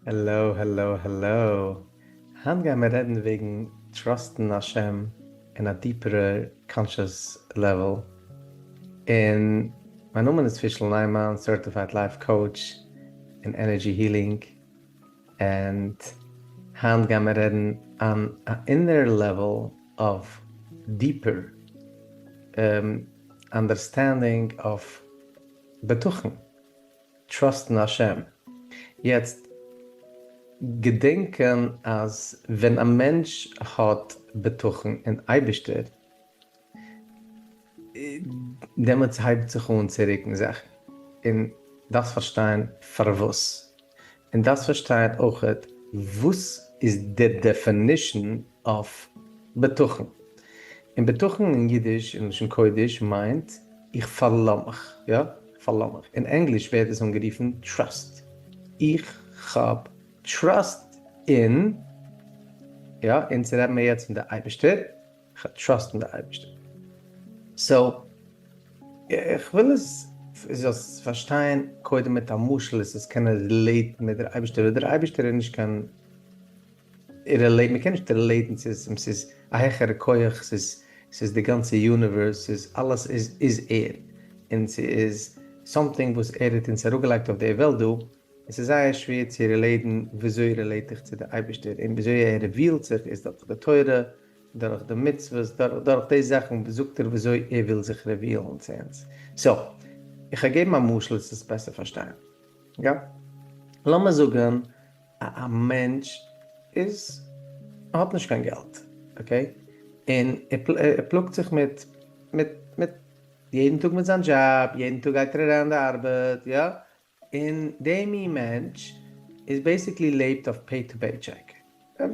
Hello hello hello, היינט גייען מיר רעדן וועגן trust ן השם אין א דיפערע conscious level, און מיין נאמען איז פישל ניימאן, certified life coach אין energy healing, and היינט גייען מיר רעדן on א inner level אוו deeper understanding אוו בטחון. trust ן השם. יעצט געדענקען אז ווען א מענטש האט בטחון אין אייבישטער, דעמאלטס הייבט זיך אן צו רוקן זאכן, און דארפסט פארשטיין פארוואס, און דארפסט פארשטיין אויכעט וואס איז די definition אויף בטחון. און בטחון אין אידיש אין לשון קודש מיינט איך פארלאז מיך, יא, איך פארלאז מיך. אין ענגליש ווערט עס אנגערופן trust. איך האב trust אין, יא, אונז רעדן מיר יעצט פון די אייבערשטער, איך האב trust אין די אייבערשטער. So, איך וויל עס זאלסט פארשטיין קודם מיט א משל עס זאלסט קענען relate ן מיט דער אייבערשטער, ווייל דער אייבערשטער איז נישט קיין relate, מ'קען נישט relate ן צו עס, ס'איז א העכערע כח, ס'איז ס'איז די גאנצע universe, ס'איז אלעס איז איז ער, און ס'איז something וואס ער האט אונז אראפגעלייגט אויף די וועלט דא, און ס'איז זייער שווער צו relate ן וויאזוי relate איך צו די אייבערשטער, און וויאזוי ער reveal ט זיך איז דורך די תורה, דורך די מצוות, דורך דורך די זאכן זאגט ער וויאזוי ער וויל זיך reveal ן צו אונז. So, איך וועל געבן א משל עס עס בעסער פארשטיין. יא? לאמיר זאגן א מענטש איז האט נישט קיין געלט, okay? און ער פלאגט זיך מיט מיט מיט יעדן טאג מיט זיין דזשאב, יעדן טאג גייט ער אריין אין די ארבעט, יא? און די מין מענטש איז basically לעבט אויף pay to paycheck. ער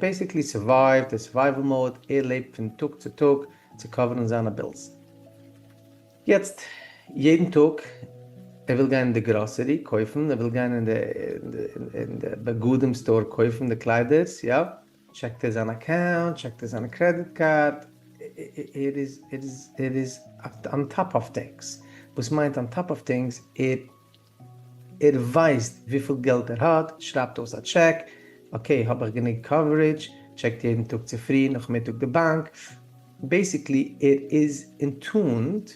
basically survive ט, די survival mode, ער לעבט פון טאג צו טאג צו cover ן זיינע bills. יעצט, יעדן טאג, ער וויל גיין אין די גראסערי קויפן, ער וויל גיין אין די בגדים store קויפן די קליידערס, יא, check ט ער זיין account, check ט ער זיינע credit card, ער איז, ער איז, ער איז on top of things. וואס מיינט on top of things? ער ער ווייסט וויפיל געלט ער האט, שרייבט אויס א טשעק, okay האב איך גענוג coverage, check ט יעדן טאג צופרי נאכמיטאג די באנק, basically ער איז in tuned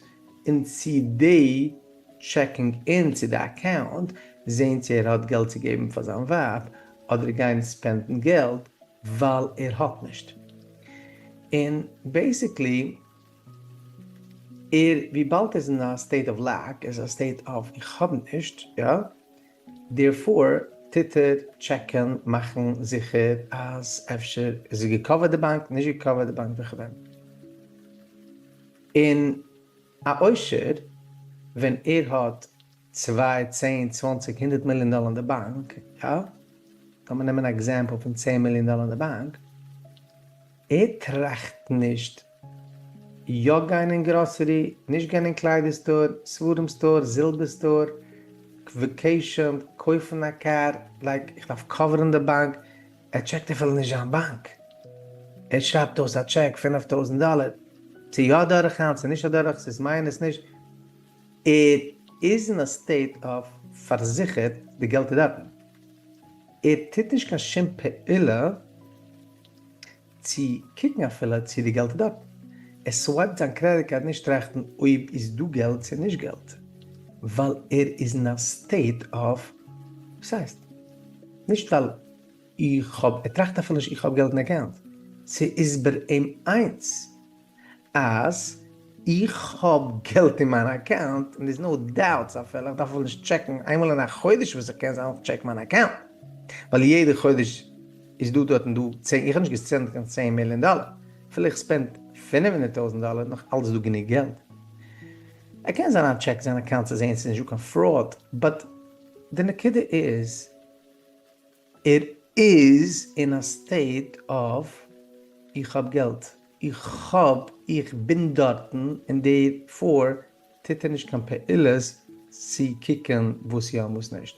אין צו די checking אין צו די account, זעהן צו ער האט געלט צו געבן פאר זיין ווייב, אדער גיין spend ן געלט ווייל ער האט נישט. און basically ער וויבאלד ער איז אין א state of lack, ער איז א state of איך האב נישט, יא, therefore טוט ער check ען מאכן זיכער אז אפשר איז עס גע cover ט די באנק, נישט גע cover ט די באנק וכדומה. און א עושר ווען ער האט צוויי, צען, צוואנציג, הונדערט מיליאן דאלער אין די באנק, יא, לאמיר נעמען א example פון צען מיליאן דאלער אין די באנק, ער טראכט נישט יא גיין אין גראסערי, נישט גיין אין קליידער store, ספרים store, זילבער store, vacation, קויפן א קאר, like איך דארף cover ן די באנק, ער check ט אפילו נישט זיין באנק, ער שרייבט אויס א טשעק 5000 דאלער, צו יא אדורך היינט צו נישט אדורך, ס'איז מיינס נישט, ער איז אין א state of פארזיכערט די געלט איז דארטן, ער טוט נישט קיין שום פעולה צו קוקן אפילו צו די געלט איז דארטן. ער swipe ט זיין credit card נישט טראכטן אויב איז דא געלט צו נישט געלט, ווייל ער איז אין א state of וואס הייסט? נישט ווייל איך האב, ער טראכט אפילו נישט איך האב געלט אין account, ס'איז ביי אים איינס אז איך האב געלט אין מיין account און there's no doubts אפילו, איך דארף אפילו נישט check ן איינמאל אין א חודש וואס איך קען זיין איך check מיין account ווייל יעדע חודש איז דא דארטן דא צען, איך האב נישט גע spend ט קיין צען מיליאן דאלער, אפילו איך spend 500,000 דאלער נאך אלץ דא גענוג געלט. ער קען זיין א check זיין account צו זעהן ס'איז נישט דא קיין fraud, but די נקודה איז ער איז אין א state of איך האב געלט, איך האב, איך בין דארטן, און therefore טוט ער נישט קיין פעולות צו קוקן וואס יא און וואס נישט.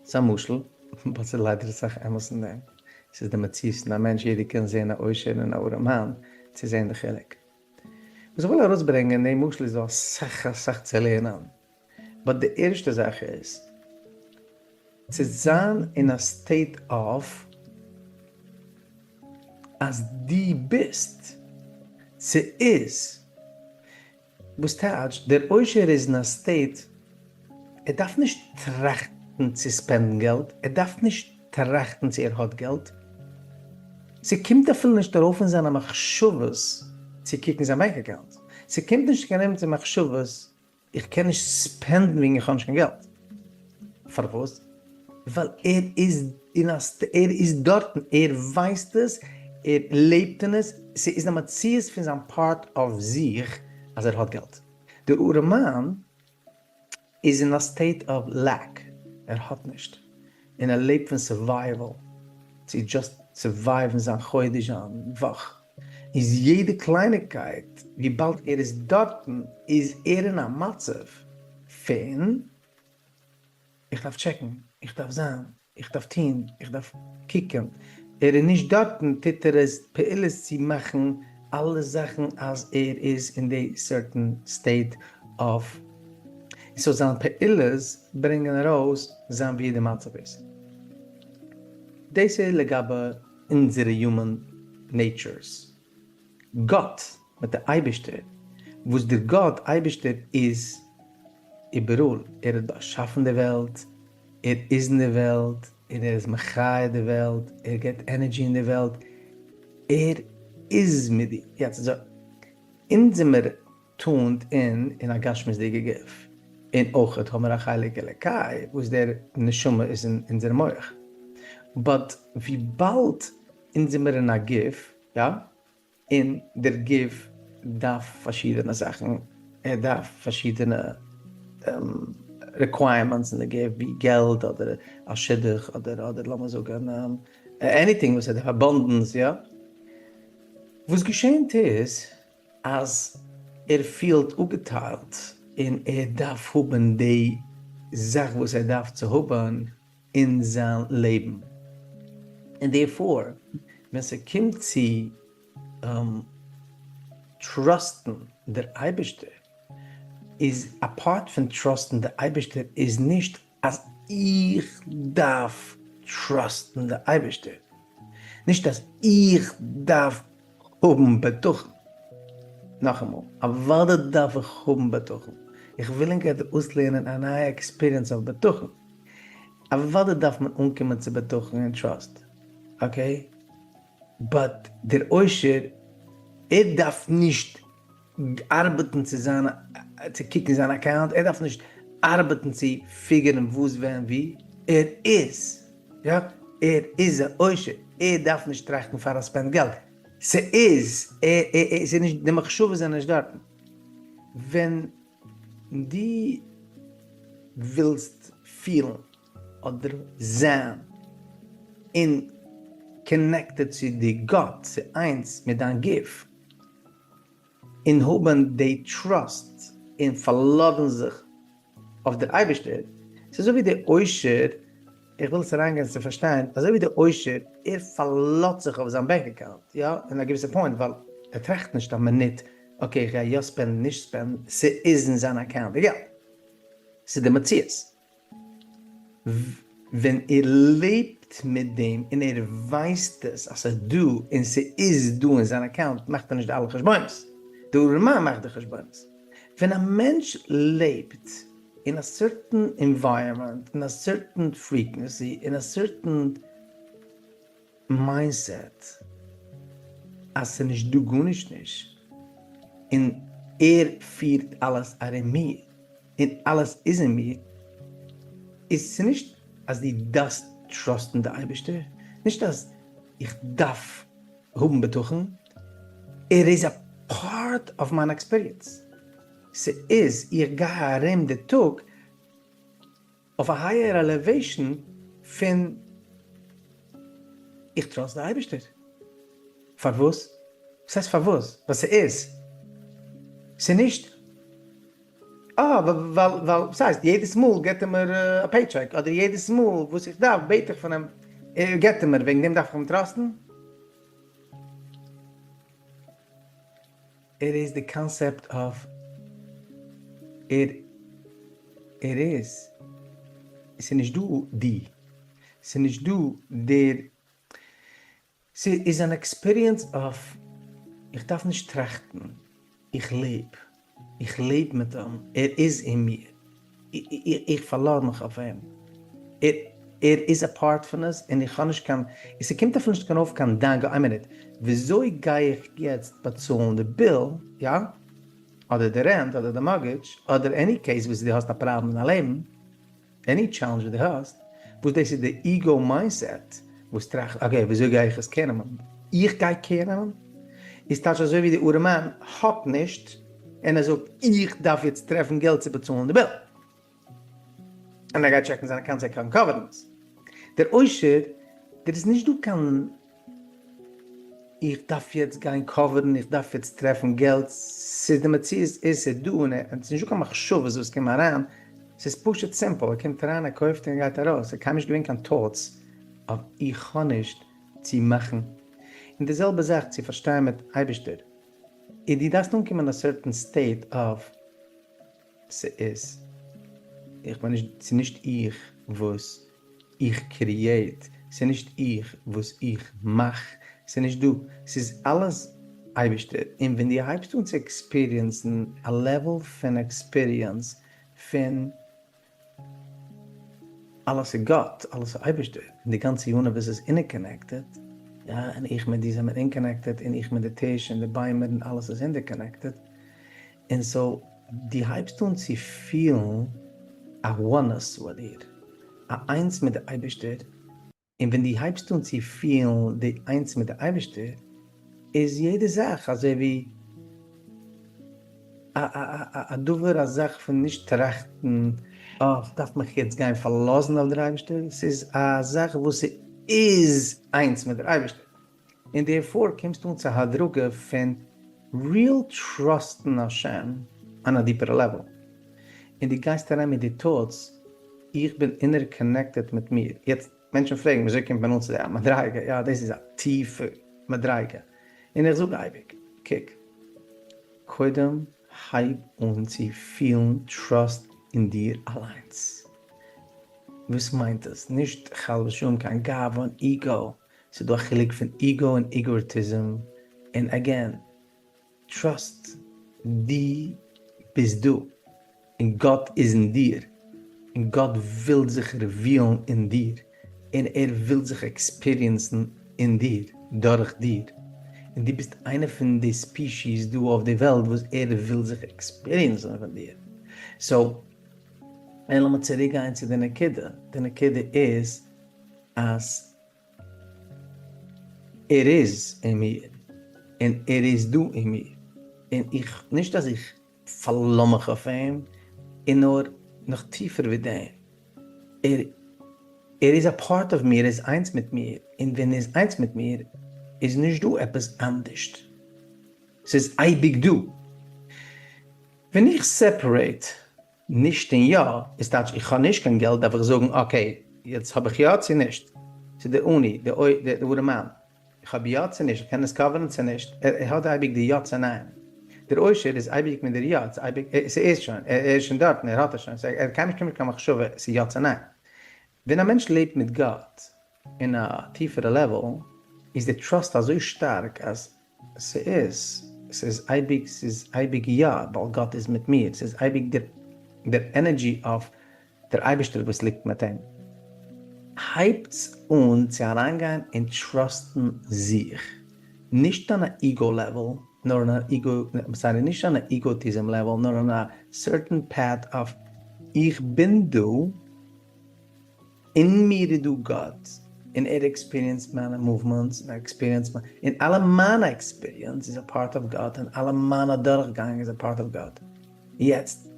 ס'איז א משל, but ס'איז ליידער אסאך אמת אין דעם. ס'איז די מציאות פון א מענטש, יעדער קען זען א עושר און א ארעמאן צו זען די חילוק. וואס איך וויל ארויסברענגען אין דעם משל איז דא אסאך אסאך צו לערנען, but די ערשטע זאך איז. צו זיין אין א state of אז דו ביסט, ס'איז, וואס טייטש דער עושר איז אין א state, ער דארף נישט טראכטן צו spend ן געלט, ער דארף נישט טראכטן צו ער האט געלט, ס'קומט אפילו נישט ארויף אין זיינע מחשבות צו קוקן זיין bank account, ס'קומט נישט קיין אמת אין מחשבות איך קען נישט spend ן וועגן איך האב נישט קיין געלט. פארוואס? ווייל ער איז אין א ער איז דארטן, ער ווייסט עס, ער לעבט אין עס, ס'איז א מציאות פון זיין part אויף זיך אז ער האט געלט. דער ארעמאן איז אין א state of lack, ער האט נישט, און ער לעבט פון survival, צו just survive ן זיין חודש, זיין וואך. איז יעדע קלייניגקייט וויבאלד ער איז דארטן איז ער אין א מצב פון איך דארף טשעקן, איך דארף זיין, איך דארף טון, איך דארף קוקן, ער איז נישט דארטן טוט ער עס פעולות צו מאכן אלע זאכן אז ער איז אין די certain state of, so זיין פעולות ברענגען ארויס זיין ווי די מצב איז. דאס איז לגבי אונזערע human natures. גאט מיט די אייבישטער, וואס דער גאט אייבישטער איז איבעראל, ער האט באשאפן די וועלט, ער איז אין די וועלט, און ער איז מחיה די וועלט, ער געבט energy אין די וועלט, ער איז מיט דיר. יעצט אזוי, אונז זעמיר tuned אין אין א גשמיות'דיגע גוף, און אויכעט האבן מיר א חלק אלוקי וואס דער נשמה איז אין אונזער מח, but וויבאלד אונז זעמיר אין א גוף, יא, און דער גוף דארף פארשידענע זאכן, ער דארף פארשידענע requirements אין די גוף, ווי געלט אדער א שידוך אדער אדער לאמיר זאגן anything וואס ער דארף, abundance, יא, וואס געשענט איז אז ער פילט אפגעטיילט און ער דארף האבן די זאך וואס ער דארף צו האבן אין זיין לעבן, און דערפאר ווען ס'קומט צו trust ן דער אייבערשטער, איז א part פון trust ן דער אייבערשטער איז נישט אז איך דארף trust ן דער אייבערשטער, נישט אז איך דארף האבן בטחון. נאכאמאל, אוודאי דארף איך האבן בטחון, איך וויל ענק אויסלערנען א נייע experience אויף בטחון, אוודאי דארף מען אנקומען צו בטחון און trust, okay? But דער עושר ער דארף נישט ארבעטן צו זיין צו קוקן זיין account, ער דארף נישט ארבעטן צו figure ן וואס ווען ווי, ער איז, יא, ער איז א עושר, ער דארף נישט טראכטן פאר ער spend געלט, ס'איז, ער, ער, ס'איז נישט, די מחשבות זענען נישט דארטן. ווען דו ווילסט פילן אדער זיין אין connected צו די גאט, צו איינס מיט דיין גוף, און האבן די trust און פארלאזן זיך אויף דער אייבערשטער, ס'איז אזוי ווי דער עושר, איך וויל עס אריינגיין צו פארשטיין, אזוי ווי דער עושר, ער פארלאזט זיך אויף זיין bank account, יא, אין א געוויסע point, ווייל ער טראכט נישט א מינוט, okay איך גיי יא spend ן נישט spend ן, ס'איז אין זיין account די געלט, ס'איז די מציאות. ווען ער לעבט מיט דעם און ער ווייסט עס אז ס'איז דא און ס'איז דא אין זיין account מאכט ער נישט די אלע חשבונות, די ארעמאן מאכט די חשבונות. ווען א מענטש לעבט אין א certain environment, אין א certain frequency, אין א certain mindset אז ס'איז נישט דא גארנישט נישט, און ער פירט אלעס ארום מיר, און אלעס איז אין מיר, איז ס'נישט אז דו דארפסט trust ן די אייבערשטער, נישט אז איך דארף האבן בטחון, ער איז א part of מיין experience, ס'איז איך גיי ארום די טאג אויף א higher elevation פון איך trust די אייבערשטער. פארוואס? וואס הייסט פארוואס? ווייל ס'איז. ס'איז נישט אה ווייל ווייל וואס הייסט יעדעס מאל געט ער מיר א paycheck אדער יעדעס מאל וואס איך דארף בעט איך פון אים געט ער מיר וועגן דעם דארף איך אים trust ן? ער איז די concept of ער ער איז עס איז נישט דא די. ס'איז נישט דא דער, ס'איז אן experience אויף איך דארף נישט טראכטן, איך לעב, איך לעב מיט אים, ער איז אין מיר, איך פארלאז מיך אויף אים, ער איז א part פון עס און איך האב נישט קיין, און ס'קומט אפילו נישט קיין אויף קיין דאגה, איין מינוט, וויאזוי גיי איך יעצט באצאלן די bill, יא? אדער די rent, אדער די mortgage, אדער any case וואס דו האסט א פראבלעם אין דיין לעבן, any challenge וואס דו האסט, וואס דאס איז די ego mindset וואס טראכט okay וויאזוי גיי איך עס care נעמען, איך גיי care נעמען? איז טייטש אזוי ווי די ארעמאן האט נישט און ער זאגט איך דארף יעצט טרעפן געלט צו באצאלן די bill, און ער גייט טשעקן זיין account צו ער קען cover ן עס. דער עושר, דער איז נישט דא קיין איך דארף יעצט גיין cover ן, איך דארף יעצט טרעפן געלט, ס'איז די מציאות איז ס'איז דא און ס'איז נישטא קיין מחשבות וואס קומען אריין, ס'איז פשוט simple, ער קומט אריין ער קויפט און גייט ארויס, ס'איז קיינמאל נישט געווען קיין thoughts אויף איך האב נישט צו מאכן, און די זעלבע זאך צו פארשטיין מיט אייבערשטער, איז דו דארפסט אנקומען א certain state of. ס'איז, איך בין נישט, ס'איז נישט איך וואס איך create, ס'איז נישט איך וואס איך מאך, ס'איז נישט דא, ס'איז אלעס אייבערשטער, און ווען דו הייבסט אן צו experience ן א level פון experience פון אלעס איז גאט, אלעס איז אייבערשטער, און די גאנצע universe איז interconnected, יא, און איך מיט דיר זעמיר interconnected, און איך מיט די טיש און די ביימער און אלעס איז interconnected, און so דו הייבסט אן צו פילן א oneness ביי דיר, א איינס מיט די אייבערשטער, און ווען דו הייבסט אן צו פילן די איינס מיט די אייבערשטער, איז יעדע זאך אזוי ווי א א א דבר א זאך פון נישט טראכטן אה איך דארף מיך יעצט גיין פארלאזן אויף דער אייבערשטער, ס'איז א זאך וואס ס'איז איינס מיט דער אייבערשטער. און דערפאר קומסטו אן צו א הדרגה פון real trust ן השם אן א deeper ע level, און דו גייסט אריין מיט די thoughts איך בין interconnected מיט מיר, יעצט מענטשן פרעגן וויאזוי קומט מען אן צו די מדריגה, יא דאס איז א טיפע מדריגה, און איך זאג אייביג, קוק, קודם הייב אן צו פילן trust אין דיר אליינס, וואס מיינט עס? נישט חס ושלום קיין גאווה און ego, ס'איז דא א חילוק פון ego און egotism, און again, trust, דו ביסט דא, און גאט איז אין דיר, און גאט וויל זיך reveal ן אין דיר, און ער וויל זיך experience ן אין דיר, דורך דיר, און דו ביסט איינע פון די species דא אויף די וועלט וואס ער וויל זיך experience ן פון דיר, so, און לאמיר צוריק גיין צו די נקודה, די נקודה איז אז ער איז אין מיר, און ער איז דא אין מיר, און איך, נישט אז איך פארלאז מיך אויף אים, און נאר נאך טיפער ווי דעם, ער ער איז א part of מיר, ער איז איינס מיט מיר, און ווען ער איז איינס מיט מיר, איז נישט דא עפעס אנדערשט, ס'איז אייביג דא. ווען איך separate נישט און יא, איז טייטש איך האב נישט קיין געלט דארף איך זאגן okay יעצט האב איך יא צו נישט, צו די עני, די ארעמאן, איך האב יא צו נישט, איך קען עס cover ן צו נישט, ער האט אייביג די יא צו ניין, דער עושר איז אייביג מיט דער יא, ס'איז אייביג, ס'איז שוין, ער איז שוין דארטן, ער האט עס שוין, סאו ער האט קיינמאל נישט קיין מחשבה ס'איז יא צו ניין. ווען א מענטש לעבט מיט גאט אין א טיפערע level, איז די trust אזוי שטארק אז ס'איז, ס'איז אייביג, ס'איז אייביג יא, ווייל גאט איז מיט מיר, ס'איז אייביג דער דער energy of דער אייבערשטער וואס ליגט מיט אים. הייבטס אן צו אריינגיין און trust ן זיך, נישט אן א ego level, נאר אן א ego, sorry, נישט אן א egotism level, נאר אן א certain path of איך בין דא, אין מיר איז דא גאט, און ער experience ט מיינע movements, און ער experience ט מיין, און אלע מיינע experience איז א part of גאט, און אלע מיינע דורכגאנג איז א part of גאט. יעצט,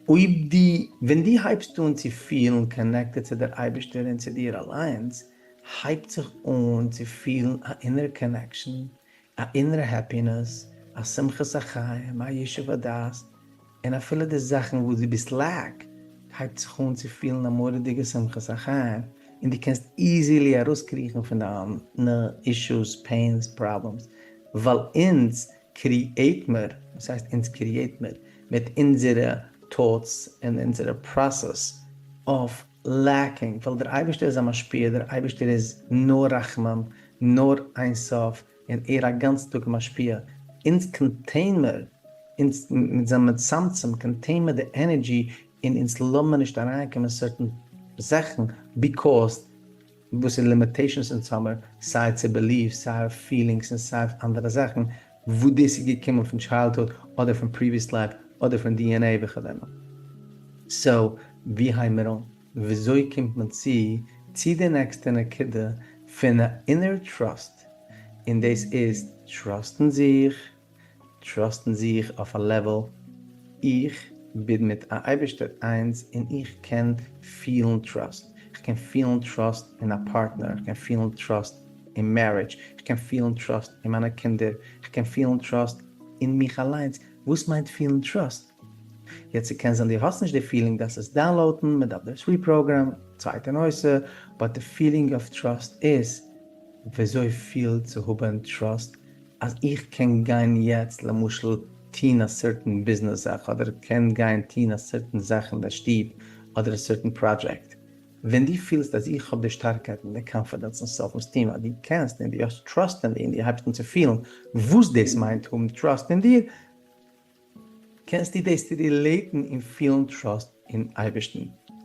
אויב דו, ווען דו הייבסט אן צו פילן connected צו דער אייבערשטער און צו דיר אליינס, הייבט זיך אן צו פילן א inner connection, א אינערע happiness, א שמחת החיים, א ישוב הדעת, און אפילו די זאכן וואס דו ביסט lack, הייבט זיך אן צו פילן א מורא'דיגע שמחת החיים, און דו קענסט easily ארויסקריכן פון דיינע issues, pains, problems, ווייל אונז create מיר, וואס הייסט אונז create מיר? מיט אונזערע thoughts און אונזערע process of. lacking, ווייל דער אייבערשטער איז א משפיע, דער אייבערשטער איז נאר רחמים, נאר אין סוף, און ער א גאנצן טאג משפיע, אונז contain מיר, אונז מיט זיין מצמצם contain מיר די energy, און אונז לאזן מיר נישט אריינקומען certain זאכן, because וואס איז limitations אונז האמיר, סיי צו beliefs, סיי אויף feelings און סיי אויף אנדערע זאכן, וואו דאס איז געקומען פון childhood אדער פון previous life אדער פון DNA וכדומה. so ווי הייבן מיר אן? וויאזוי קומט מען צו צו די נעקסטע נקודה פון א inner trust, און דאס איז trust ן זיך, trust ן זיך אויף א level, איך בין מיט א אייבערשטער איינס און איך קען פילן trust, איך קען פילן trust אין א פארטנער, איך קען פילן trust אין marriage, איך קען פילן trust אין מיינע קינדער, איך קען פילן trust אין מיך אליינס, וואס מיינט פילן trust? יעצט ס'קען זיין דו האסט נישט די feeling דארפסט עס download ן, מ'דארף דאס reprogram, צווייטע נושא, but די feeling of trust איז וויאזוי פילט צו האבן trust אז איך קען גיין יעצט למשל טוהן א certain ביזנעס זאך אדער קען גיין טוהן א certain זאך אין די שטוב אדער א certain project, ווען דו פילסט אז איך האב די שטארקייט און די קאנפידענס און self esteem אז דו קענסט און דו האסט trust אין דיר און דו הייבסט אן צו פילן וואס דאס מיינט האבן trust אין דיר, קענסטו דאס relate ן און פילן trust אין אייבערשטן,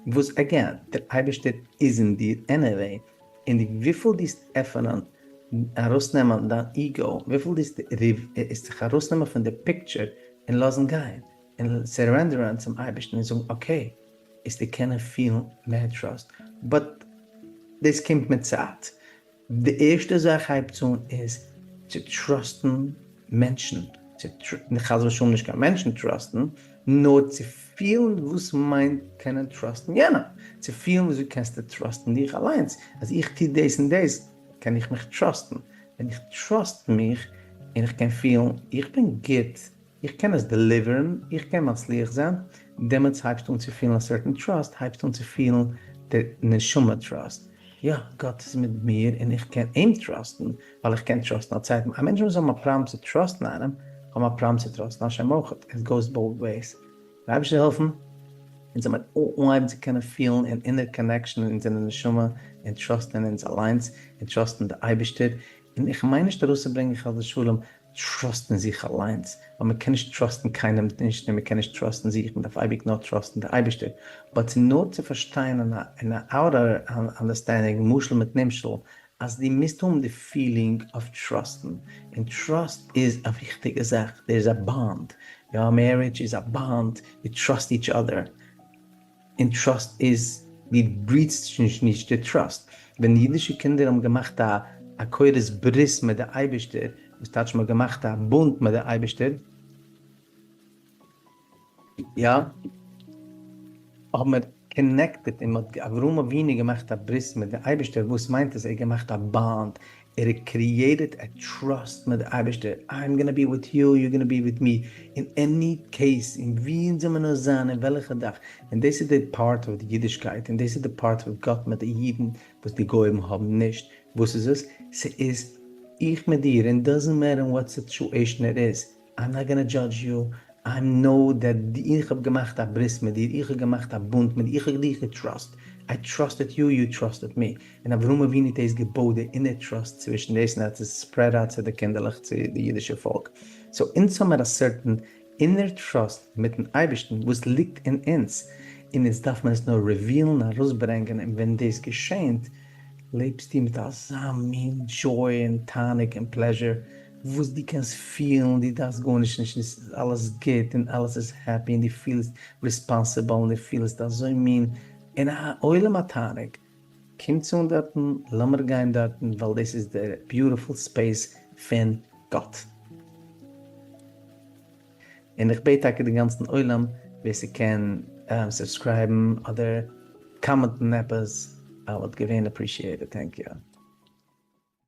וואס again, דער אייבערשטער איז אין דיר anyway, און די וויפיל דו עסט עפענען, ארויסנעמען דיין ego, וויפיל דו עסט זיך ארויסנעמען פון די picture און לאזן גיין, און surrender ען צום אייבערשטן און זאגן okay, עסטו קענען פילן מער trust, but דאס קומט מיט צייט, די ערשטע זאך הייבט אן איז צו trust ן מענטשן, צו חס ושלום נישט קיין מענטשן trust ן, נאר צו פילן וואס מיינט קענען trust ן יענעם, צו פילן וויאזוי קענסטו trust ן דיך אליינס, אז איך טו דאס און דאס קען איך מיך trust ן, ווען איך trust מיך און איך קען פילן איך בין גוט, איך קען עס deliver ן, איך קען מצליח זיין, דעמאלטס הייבסטו אן צו פילן א certain trust, הייבסטו אן צו פילן די נשמה trust, יא, גאט איז מיט מיר און איך קען אים trust ן, ווייל איך קען trust ן א צווייטן, א מענטש וואס האבן א פראבלעם צו trust ן איינעם, האבן א פראבלעם צו trust ן השם אויך, it goes both ways. דער אייבערשטער זאל העלפן אונז זאל מיר אנהייבן צו קענען פילן אן inner connection אין אונזער נשמה און trust ן אין אונז אליינס און trust ן די אייבערשטער, און איך מיין נישט ארויסצוברענגען חס ושלום trust ן זיך אליינס, ווייל מען קען נישט trust ן קיינעם נישט און מען קען נישט trust ן זיך, מען דארף אייביג נאר trust ן די אייבערשטער, but נאר צו פארשטיין אין א outer understanding, משל מיט נמשל, אז דו מוזט האבן די feeling אויף trust ן, און trust איז א וויכטיגע זאך, there is a bond, יא marriage איז א bond, you trust each other. און trust איז דו breach סט נישט נישט די trust. ווען די אידישע קינדער האבן געמאכט א א כורת ברית מיט די אייבישטער, וואס טייטש מ'האט געמאכט א בונד מיט די אייבישטער, יא, האבן מיר connected און מ'האט אברהם אבינו געמאכט א ברית מיט די אייבישטער, וואס מיינט עס ער האט געמאכט א bond, ער האט created א trust מיט די אייבערשטער, I am gonna be with you, you gonna be with me, in any case, אין ווי אונז זאל מיר נאר זיין, אין וועלכע דאך, און דאס איז די part of די אידישקייט, און דאס איז די part of גאט מיט די אידן וואס די גוים האבן נישט, וואס איז עס? ס'איז איך מיט דיר, און doesn't matter in what situation it is, I'm not gonna judge you, I know that איך האב געמאכט א ברית מיט דיר, איך האב געמאכט א בונד מיט דיר, איך האב דיך גע trust, I trusted you, you trusted me, און אברהם אבינו האט דאס געבויט די inner trust צווישן דאס און ער האט עס spread out צו די קינדערלעך צו די אידישע פאלק, so אונז האמיר א certain inner trust מיטן אייבערשטן וואס ליגט אין אונז, און אונז דארף מען עס נאר reveal ן ארויסברענגען און ווען דאס געשענט לעבסטו מיט אזא מין joy און תענוג און pleasure וואס דו קענסט פילן, דו דארפסט גארנישט נישט און ס'איז אלעס גוט און אלעס איז happy און דו פילסט responsible און דו פילסט אזוי מין אין א עולם התענוג. קומטס אן דארטן, לאמיר גיין דארטן ווייל דאס איז די beautiful space פון גאט. און איך בעט טאקע די גאנצן עולם ווער ס'קען subscribe ן אדער comment ן עפעס וואלט געווען appreciated, thank you.